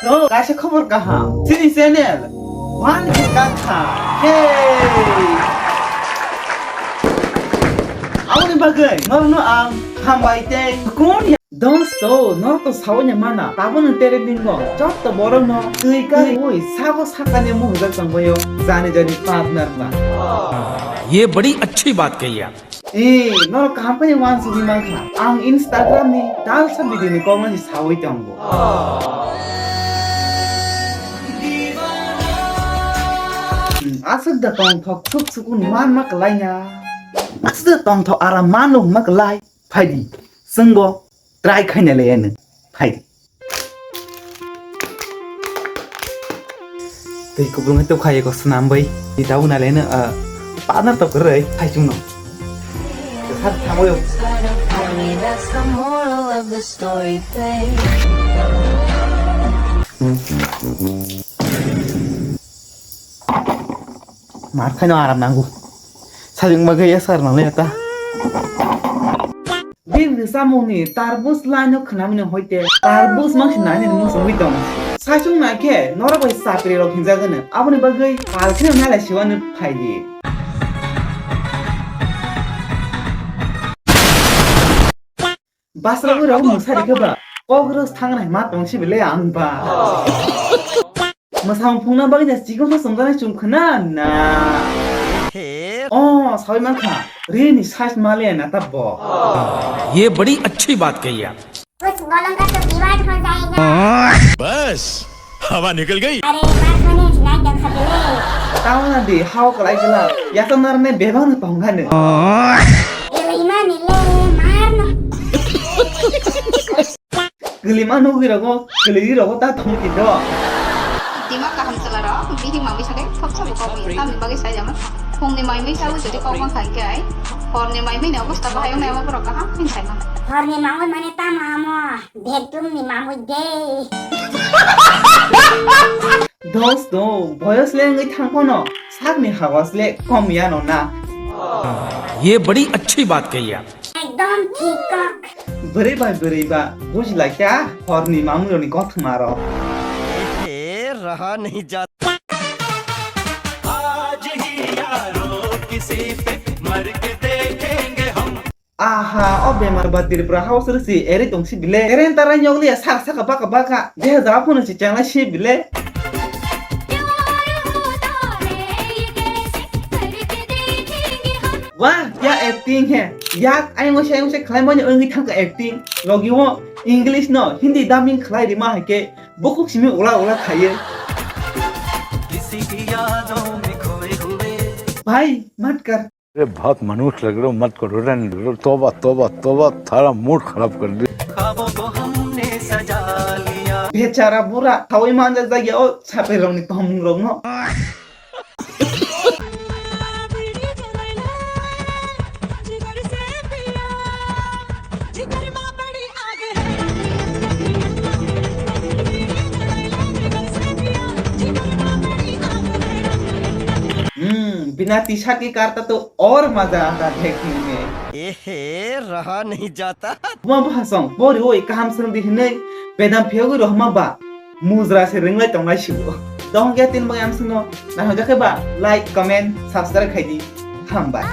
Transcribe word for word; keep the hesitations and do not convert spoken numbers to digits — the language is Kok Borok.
Oh, kaisa khobor kaham. Chini channel One Khe Kakha. Hey! Aboni bagwi norno ang hambai tei sukun ya. Dosto, norok to sawi ni mana. Tabukni trending o jotto borokno twi ka ui sago sakani muhunjak tongbaio. Jani jani partner ba. ये बड़ी अच्छी बात कही आप। Ee, norok kaham khe uansugwi mankha. Ang Instagram ni dalsa video ni kokno se sawi tongo. Hmm, aswk da tongthok suk sukun manma kwlaina. Aswk da tongthok aram mano hwnma kwlai. Phaidi, chwngbo try khaina le ano. Phaidi. Tei kubrung hai tokha eko swnam bai. Ni tabuk nai le no, ah, partner to kwrwi, hai chwngno. Kwthar thango yo. Mar khaino aram nango. Sajwk ma gaya sar nang le ta. Bini samungni tarbus laino khwnamani hoite tarbus mangsi nani muchungwi tong. Saichung naikhe norok bai chapri rok hinjagwno. Aboni bagwi palkheno nalai siwano phaidi. Basragwi rok musari khe ba kok rwk thangnai ma tong si bile ang ba. Mwsang phungna bagwi da chikon sa songjanai chum khna na. He. Oh, sawi mankha. Rini size male na ta bo. ये बड़ी अच्छी बात कही आप। उस गोलम का तो दीवार हो जाएगा। बस, हवा निकल गई। अरे, बात बने, लाइट जल सकते हैं। Tauna di hao kalai gila. Ya to nar ne bebang tongga ne. Elima ni le, mar no. Kwlwima nugwi rogo, kwlwirwi rogo ta thong kindo. Dima kaham chwla rok, bihik mamwi sakhe khopsa bo kokni, tamni bagwi saijama. Phungni maimwi sawi jodi kok mankha hinkhe ai, horni maimwi ni obosta bahai wngnai, omo borok kaham khe saima. Horni mamwi mane tamo amo, bedroom ni mamwi de. Dos do, boyos le wngwi thang phano, sakni hawas le kom yano na. ये बड़ी अच्छी बात कही आप। Ekdom thik kok. Bwrwi bai bwrwi ba buji lai kha horni mamwi rokni kothoma rok. ए रहा नहीं जाता। आज ही यारों किसी पे मर के देखेंगे हम। Aha, o bemar ba Tripura hao srwsi eri tong si bile. Eren tarai nyogli ya sak saka baka baka. Deha jaga phone si chengla si bile. Wah, kya acting hai. Yak ayung se ayung se khlai mani wngwi thangka acting. Logi o English no Hindi dubbing khlai rima hai ke bukhuk simi ula ula khaye. किसी की यादों में खोए हुए। Bhai, mat kar. अरे बहुत मनुष्य लग रहे हो, मत करो, रहने दो, तौबा, तौबा, तौबा, सारा मूड खराब कर दिया। ख्वाबों को हमने सजा लिया। Bechara bura, thawi manjak jagya o chapri rokni tongmung rokno. Hmm, बिना टी शर्ट के करता तो और मजा आता देखने में। एहे, रहा नहीं जाता। Buma bwsong, bori oi kaham srwng di hinwi bedam phiyogwi rohma ba. Mujra se ringlai tonglai sibo. Dong ya tin bang yang sino. Nang hojak ba like, comment, subscribe khai di. Hambai.